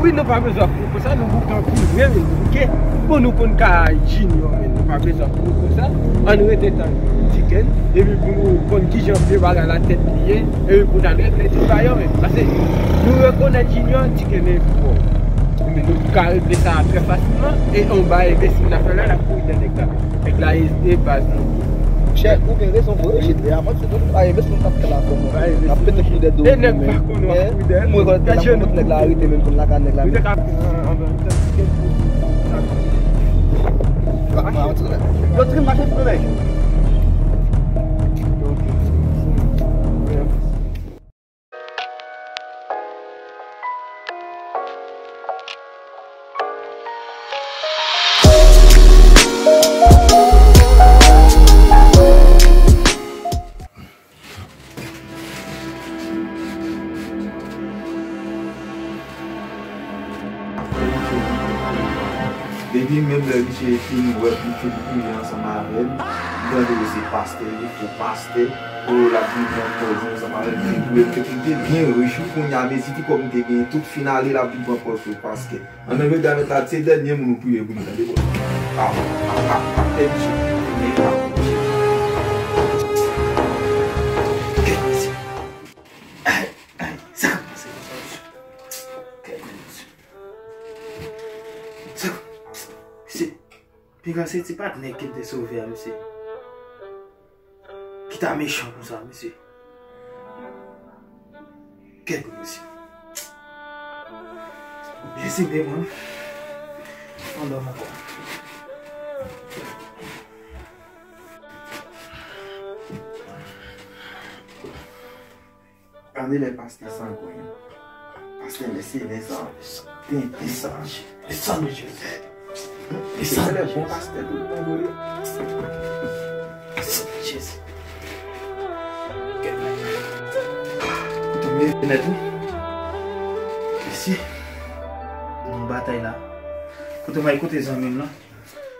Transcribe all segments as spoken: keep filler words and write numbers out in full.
Nou pa bezwen pran konsa, nou bouke anpil vre, men nou bouke. Bon, nou konn ka Junior, men nou pa bezwen pran konsa. Ann rete tann Tiken, epi pou nou konn kijan vye bagay la tèt li ye, epi pou n al regle tout bagay yo, men. Paske nou rekonèt Junior, Tiken e fò. Men nou ka regle sa trè fasilman, e yon bagay enbesil n ap fè la, n ap kouri dèyè nèg la. Nèg la e, e baz nou. Chè, ou gen rezon vre, wi, Jidre. Avan se tout bagay, mèsi nou t ap fè la, kòman? Bagay, n ap pete kou dèyè do. E nèg pa konn w ap kou dèyè. Mwen rekonèt la, mwen konn nèg la arete, men konn lakay nèg la. Ou te ka pran anvan, ou te ka pran. Yo, Tiken mache, Tiken mache. Depi menm lè misye fin wè misye pou priye ansanm avè l, m tande se pastè, li fo pastè. O, l ap vin pran pòz ansanm avè l, vin priye. Li te byen rich wi kounye a, mezi ti kòb m te genyen, tout fin ane l ap vin pran pòz sou pastè. An menm jan David la, se dènye moun ou priye pou li, tande, bro. A, a, a, a, tèt di. Men pa pou di. Kèt mesye. Ay, ay, sa kòmanse konsa, mesye. Kèt mesye. Sa, mesye. Piga se ti patnè ki te sove a, mesye. Ki ta mechan konsa, mesye. Kèt, mesye. Jezi, men mwen. Ann dòmi ankò. Gade lè pastè sangwen. Pastè, mèsi, lè sa. Tenten sa. Le sang de Jésus. Le sang de Jésus. Bon pastè tout bon vre. Le sang de Jésus. Kote m ye nèt wi. Mèsi. Nan batay la. Kote m al kote zanmi m nan.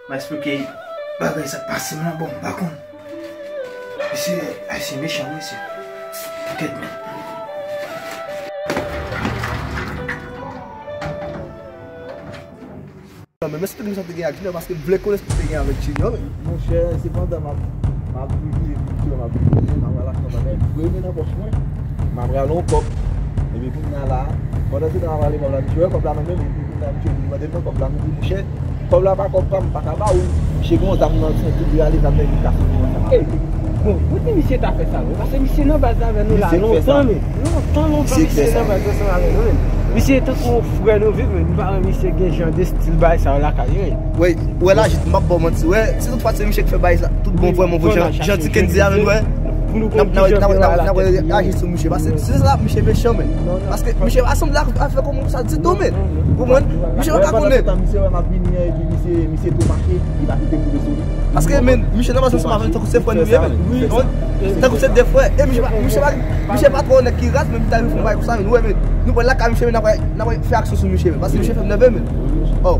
M a eksplike bagay sa k pase m lan, bon, m pa konn. Mesye, Ayisyen mechan, mesye. Kèt, men. Non, men, men se tout misyon te gen ak Junior, paske m vle konnen sa te gen avèk Junior, men. Monchè, sepandan, m ap, m ap priye, m ap priye, m ap al achte yon bagay vre, men nan pòch mwen. M ap rale yon kòb. Epi kounye a la, pandan se tan m ap rale kòb la, misye wè kòb la nan men m, epi kounye a misye vin mande m nan kòb la, m di, monchè, kòb la pa kòb pa m, m pa ka ba ou. Misye gen yon zam nan senti li, rale zam nan epi l kase kòb la. Bon, kote misye ta fè sa, men? Paske misye nan baz la avè nou la lontan, men. Lontan, lontan misye nan baz la ansanm avè nou, men. Misye tankou yon frè nou viv, men. Nou pa wè misye gen jan de estil bagay sa yo lakay li, men. Wi, wè la, jis m p ap ba w manti, wè. Si tout fwa se misye k fè bagay sa, tout bon vre, mwen vre, jan, jan Tiken di a, men, wè. N ap, n ap, n ap, n ap, n ap reyaji sou misye. Paske se sa, misye mechan, men. Paske misye pa sanble ak, ak fè kòman sa ditou, men. Ou konprann? Misye pa ka konnen. Misye wè m ap vini an, epi misye, misye tou mache, li pa kite m rive sou li. Paske, men, misye nan baz ansanm avè m tankou se frè nou ye, men. Tankou se de frè. E misye pa, misye pa, misye pa twò nèg ki raz, men li ta rive fè yon bagay konsa, men. Ou wè, men, nou pral lakay misye, men, n ap, n ap fè aksyon sou misye, men. Paske misye fè m nève, men. Oh.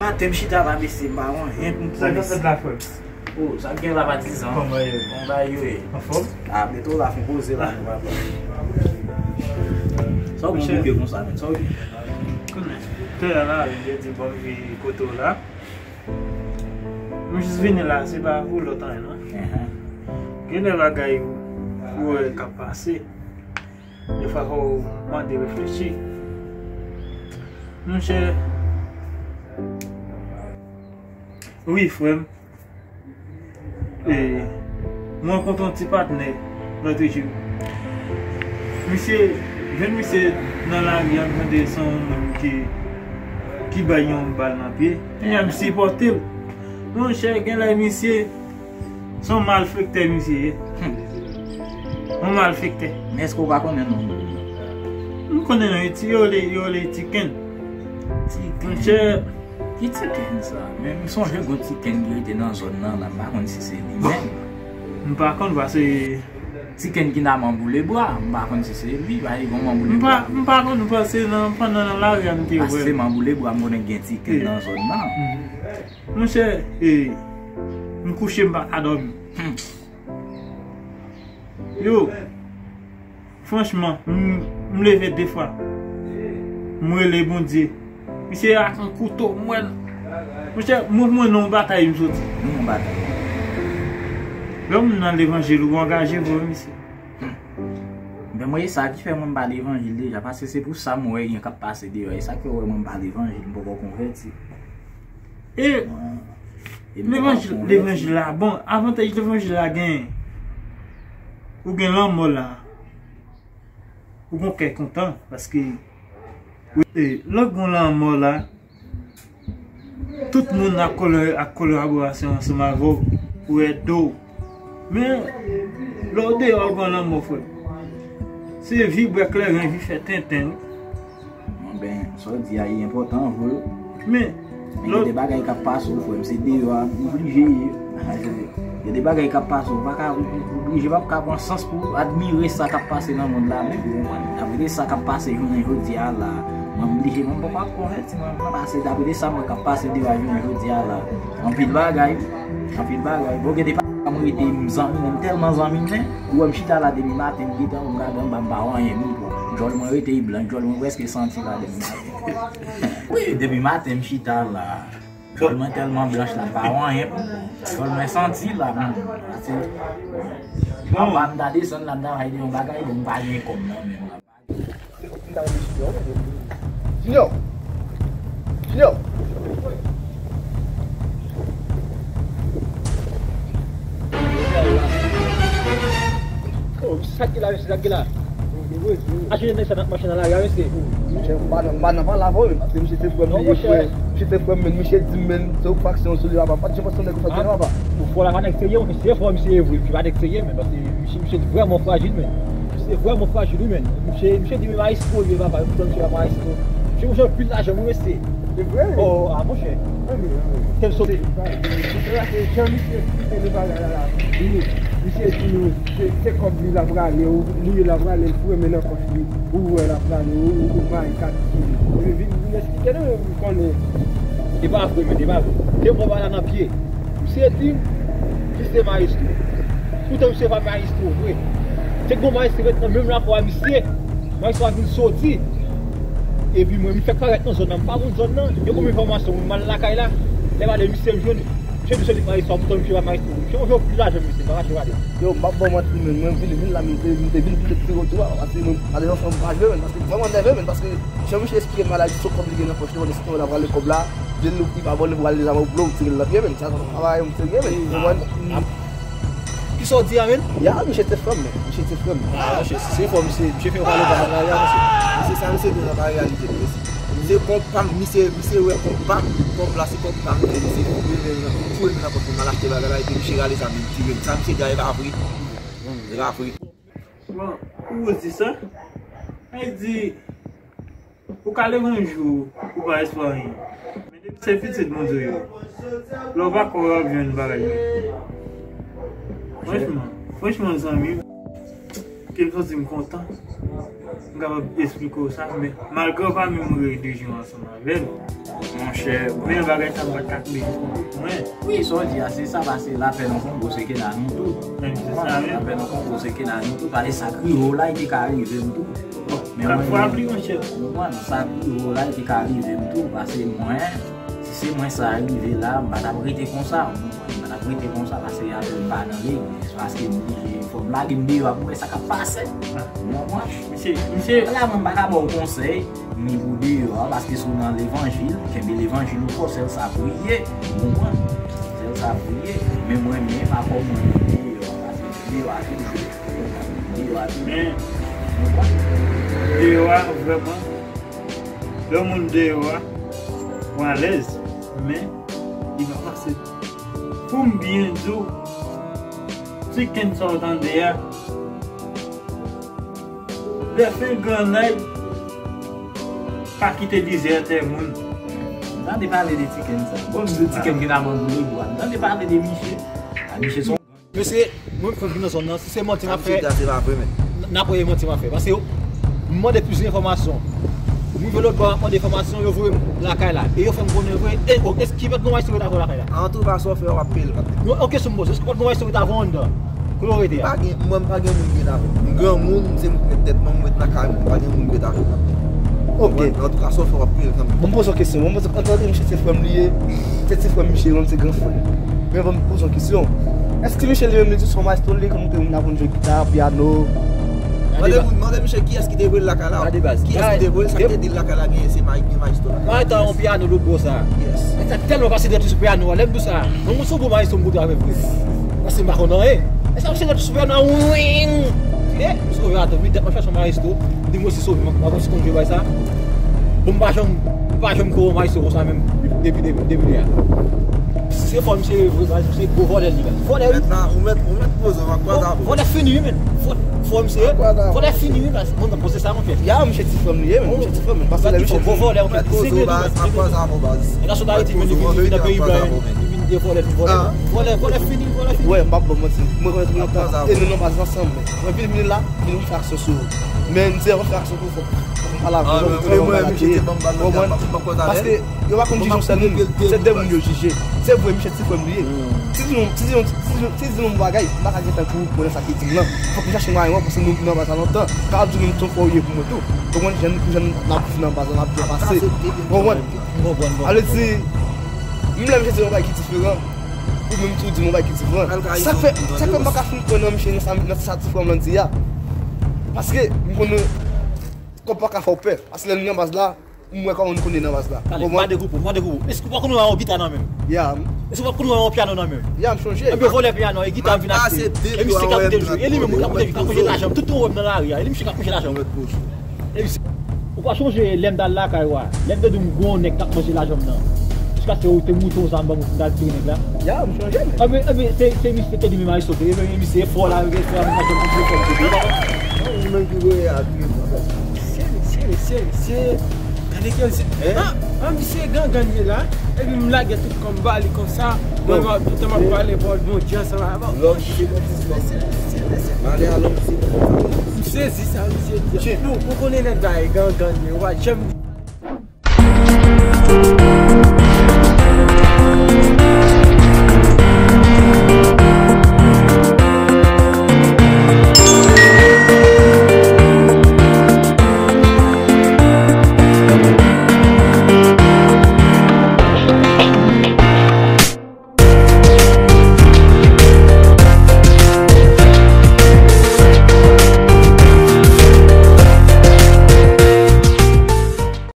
Maten m chita la, mesye, m pa wè anyen pou m pran, mesye. Sa k ap fèt la, frè m? Oh, sa k gen la, patizan? Kòman ye? Kòman bagay yo ye? Anfòm? Ah, men tou la fè poze la, nou papa. Sa w gen bouke konsa, men? Sa w gen? Konnen. Tè a la, yo di bon, vi kote w la. M jis vini la, se pa pou lòt anyen, non. Gen de bagay ou wè k ap pase. Defwa fò w mande reflechi. Monchè, wi, frè m. E, mwen rankontre yon ti patnè lòt jou. Misye, jwenn misye nan lari a, m tande se yon moun ki, ki bay yon bal nan pye. Kounye a, m sipòte l. Monchè, genlè misye se yon malfektè misye ye. Hmm. Yon malfektè. Men èske w pa konnen non moun nan? M konnen non, yo rele, yo rele Tiken. Tiken. Monchè. Ki Tiken sa? Men m sonje gon Tiken ki rete nan zòn nan, la, m pa konn si se li menm. M pa konn, paske Tiken ki nan Manboulebwa, m pa konn si se li, paske gon Manboulebwa. M pa, m pa konn, paske nan, pandan nan lari a m te wè. Paske se Manboulebwa, m konnen gen Tiken nan zòn nan. Monchè, e, M kouche, m pa ka dòmi. Hmm. Yo, franchman, m, m leve de fwa. M rele Bondye. Misye ak yon kouto, m wè l. Monchè, m, mwen nan yon batay m soti. Nan yon batay. Lè w nan levanjil, ou angaje vre, misye. Men mwen, e sa ki fè mwen m pa levanjil deja, paske se pou sa m wè gen k ap pase deyò. E sa ki fè w wè mwen m pa levanjil, m poko konvèti. E levanjil, levanjil la, bon, avantaj levanjil la gen, ou gen lanmò la, ou gon kè kontan, paske, e, lè w gon lanmò la, tout moun ak kole-, ak kolaborasyon ansanm avè w pou ede w. Men, lè w deyò, w gon lanmò, frè. Se vi bwè kleren, vi fè tenten, wi. Bon, ben, sa w di a, e enpòtan vre. Men, men gen de bagay k ap pase w, frè m, se deyò a, m oblije ye. Gen de bagay k ap pase w, pa ka, ou oblije pa ka pran sans pou admire sa k ap pase nan mond la, men, ou konprann? Admire sa k ap pase jounen jodi a la. Mwen, m oblije, mwen, m poko ap konvèti, mwen, mwen pase, admire sa mwen k ap pase deyò a jounen jodi a la. Anpil bagay, anpil bagay. Bon, gen de pa m rete, m zanmi, m tèlman zanmi, men, ou wè m chita la depi maten, m gentan, m gade anba, m pa wè anyen, m pran. Djòl mwen rete blan, djòl mwen prèske santi la depi maten. Wi, depi maten, m chita la. Djòl mwen tèlman blanch la, m pa wè anyen pou m pran. Djòl mwen santi la, m, se, anba, m ta desann la, m ta bay de yon bagay, bon, m pa gen kòb nan men m la. Junior! Junior! Oh, sa ki la, mesye, sa ki la? Achte nèg sa nan mache nan lari a, mesye. Monchè, m pa nan, m pa nan pale avè w, men, paske misye se frè m, li ye frè. Misye se frè m, men misye di m, men, se yon faksyon sou li, papa. M pa t janm panse yon nèg konsa te la, papa. Ou fò la, pa nèg serye, ou se frè misye ye vre, misye pa nèg serye, men, paske misye, misye vrèman frajil, men. Misye vrèman frajil, wi, men. Misye, misye di, men, maestro, li ye, papa, yo pran misye pa maestro. Misye, misye anpil lajan, wi, mesye. Se vre? Oh, ah, monchè. Wi, wi, wi. Kèl sote. Se jan misye eksplike nou bagay la, la. Li, misye di nou, se, se kòb li l ap rale, ou li l ap rale, l foure men nan pòch li, ou wè l ap rale, ou, ou, ou bay kat sou li. Epi vin, vin eksplike nou, m konnen. E pa vre, men, e pa vre. Te mwen pa la nan pye. Misye di m, misye se maestro. Poutan misye pa maestro vre. Se gon maestro ret nan menm lakò a misye. Maestro a vin soti. Epi mwen, m fèk parèt nan zòn nan, m pa konn zòn nan. Yo konn enfòmasyon, m al lakay la. Lè m ale, misye m jwenn. Misye di se li maestro, poutan misye pa maestro. Misye, misye anpil lajan, misye, m pa kache w ale. Yo, m p ap ba w manti, men mwen vin, vin la, men m te, m te vin pou te tire w tou a, paske mwen, ale nan fanm pa jwe, men, paske vrèman nève, men, paske jan misye eksplike m la, li di se kòb li gen nan pòch li, konnen si l ap rale kòb la, vin louvri pa bò, li pou rale zam ou blo, ou tire l nan pye, men, sa se yon travay, yon serye, men, ou konprann? Kisa w di a, men? Ya, misye te frè m, men, misye te frè m. Ah, misye, si se fò, misye, misye fè w pale pa nan lari a, misye. Misye, sa misye di la pa reyalite, mesye. Se konpa m, misye, misye wè konpa m, kòb la se kòb pa m, misye foure men nan, foure men nan pòch mwen, m al achte bagay la, epi misye rale zam li, li tire m. Sa misye di a, e pa vre. E pa vre. Bon, ou di sa? Sa vle di, ou ka leve yon jou, ou pa espere anyen. Men depi se pitit Bondye w ye, lè w pa kwè w ap jwenn bagay yo. Franchman, franchman, zanmi m, Kenzo di m kontan. M kapab eksplike w sa, men malgre w pa menm rele de jou ansanm avè l, monchè, men bagay sa m pa t ka kenbe jis pou mwen. Wi, sa w di a, se sa, paske lapèn an Kongo, se ke nan nou tou. Men se sa menm. Lapèn an Kongo, se ke nan nou tou. Pale sa k rive w la, e ki ka rive m tou. Men mwen, sa k rive w la, e ki ka rive m tou, paske mwen, si se mwen sa rive la, m pa t ap rete konsa, w konprann? M pa t ap rete konsa, paske apre m pa nan legliz, paske m oblije, fò m lage m deyò a pou m wè sa k ap pase. W konprann? Misye, misye. La, mwen, m pa ka ba w konsèy, ni pou deyò a, paske si w nan levanjil, kenbe levanjil ou fò, sèl sa priye, w konprann? Sèl sa priye, men mwen menm, akò mwen deyò a, paske deyò a toujou, deyò a toujou. Men, w konprann? Deyò a, vrèman, lè moun deyò a, ou alèz, men li pa fasil. Pou m byen di w, ti kenn sa w tande a, lè fen grannay pa kite lizè tè moun. M tande pale de ti kenn sa. Bon, m di ti kenn ki nan ban boule bwa. M tande pale de misye. A, misye son Mesye, mwen menm ki nan zòn nan, si se manti n ap fè, n ap wè manti n ap fè. Paske m mande plis enfòmasyon. M rive lòt bò, m ap mande enfòmasyon, yo voye m lakay la. E yo fè m konnen vre, e, o, èske pa t gen maestro ki t avè w lakay la? Antouka, sa w fè, w ap peye l kanmenm. Non, yon kesyon m poze, èske pa t gen maestro ki t avè w anndan? Kote w rete a? Pa gen, mwen, m pa gen moun ki rete avè m. M granmoun, m se m k mèt tèt mwen, m ret nan kay mwen, m pa gen moun ki rete avè m. Ok. Antouka, sa w fè, w ap peye l kanmenm. Bon, m poze yon kesyon. Bon, m poze, an tande misye se frè m li ye. Se ti frè m misye, se gran frè. Men bon, m poze yon kesyon. Èske misye li menm li tou se yon maestro li, kòm te moun la konn jwe gita, pyano? Mande moun, mande misye kiyès ki te voye l lakay la. Gade baz. Kiyès ki te voye l, sa k te di l lakay la gen, se may-, gen maestro lakay la. Mwen ta yon pyano lòt bò sa. Yes. Sa tèlman pase dèt sou pyano a, lè m di w sa. Mwen, mwen se yon bon maestro m kontre avè vre. Paske m pa konn anyen. E sa pase dèt sou pyano a, wing! E, m sove atò, wi, dèt mwen chèche yon maestro. Li mwen si sove, mwen, mwen konn si konn jwe bay sa. Bon, m pa janm, m pa janm ko yon maestro konsa menm, depi, depi, depi lè a. Se fò misye vre, baz, misye gwo vòlè li, baz. Vòlè, wi. Mèt la, ou mèt, ou mèt poze, w ap kwaze avè w. Vòlè fini, wi, men. Vò-, fò misye, vòlè fini, wi, baz. Mwen, mwen poze sa, monchè. Ya, misye ti frè m li ye, men. Misye ti frè m. Paske lè misye gwo vòlè, monchè. Mèt poze w, baz, m ap kwaze avè w, baz. E gason Dayiti, men, li vin, li vin nan peyi blan, li vin de vòlè, vòlè. Vòlè, vòlè fini, vòlè fini. Wè, m p ap ba w manti. Mwen rekonèt mwen lontan. E nou nan baz la ansanm, men. Mwen vin, vin la, vin fè aksyon sou ou. Men, m di, anvan fè aksyon pou fò. Fò m pale avè w, fò m pale avè w. Konprann? Paske yo pa konn jije yon sèl moun. Se de moun yo jije. Se vre, misye ti frè m li ye. Si di nou, si di nou, si di nou, si di nou yon bagay, m pa ka gen tan pou ou konnen sa ki di m nan. Fòk m chache mwayen wè, paske nou nan baz la lontan. M pa ka di w menm ton fò ou ye pou mwen tou. Konprann? Jèn pou jèn, n ap viv nan baz la, n ap byen pase. Konprann? Sa vle di, menm lè misye di yon bagay ki diferan, ou menm tou di yon bagay ki diferan. Sa k fè, sa k fè m pa ka fin kwè nan misye nan sa, nan sa ti frè m lan di a. Paske m konnen kòb pa ka fè w pè. Paske lè nou nan baz la, m wè kòman nou konnen nan baz la. Talè, m pa dekoupe w, m pa dekoupe w. Èske w pa konn wè yon gita nan men m? Ya. Èske w pa konn wè yon pyano nan men m? Ya, m chonje. Ebyen, vòlè pyano, e gita m vin achte. E misye k ap koute l jwe. E li menm k ap koute l, k ap manje lajan m. Tout ou wè m nan lari a. E li misye k ap manje lajan m. Epi, ou pa chonje lè m t al lakay ou a, lè m te di w m gen yon nèg k ap manje lajan m nan, jiskaske ou te moute yon zam ban mwen pou m t al tire nèg la? Ya, m chonje, men. Ebyen, ebyen, se, se misye te di menm Aristo, ebyen, misye fò la, ebyen, fò la, m pa janm konn fò m te di. Ou menm ki voye a, ki... Mesye, mesye, mesye, mesye. Gade ke misye. An, an, misye gangan ye la. Epi m lage tout kòm ba li konsa. Mwen, mwen, tout tan m ap pale, bon, Bondye ansanm avè w. Lòm ki te konfis kòm. Male a lòm ki te konfis. M sezi sa misye di. Nou, ou konnen nèg la e gangan ye, wa janm.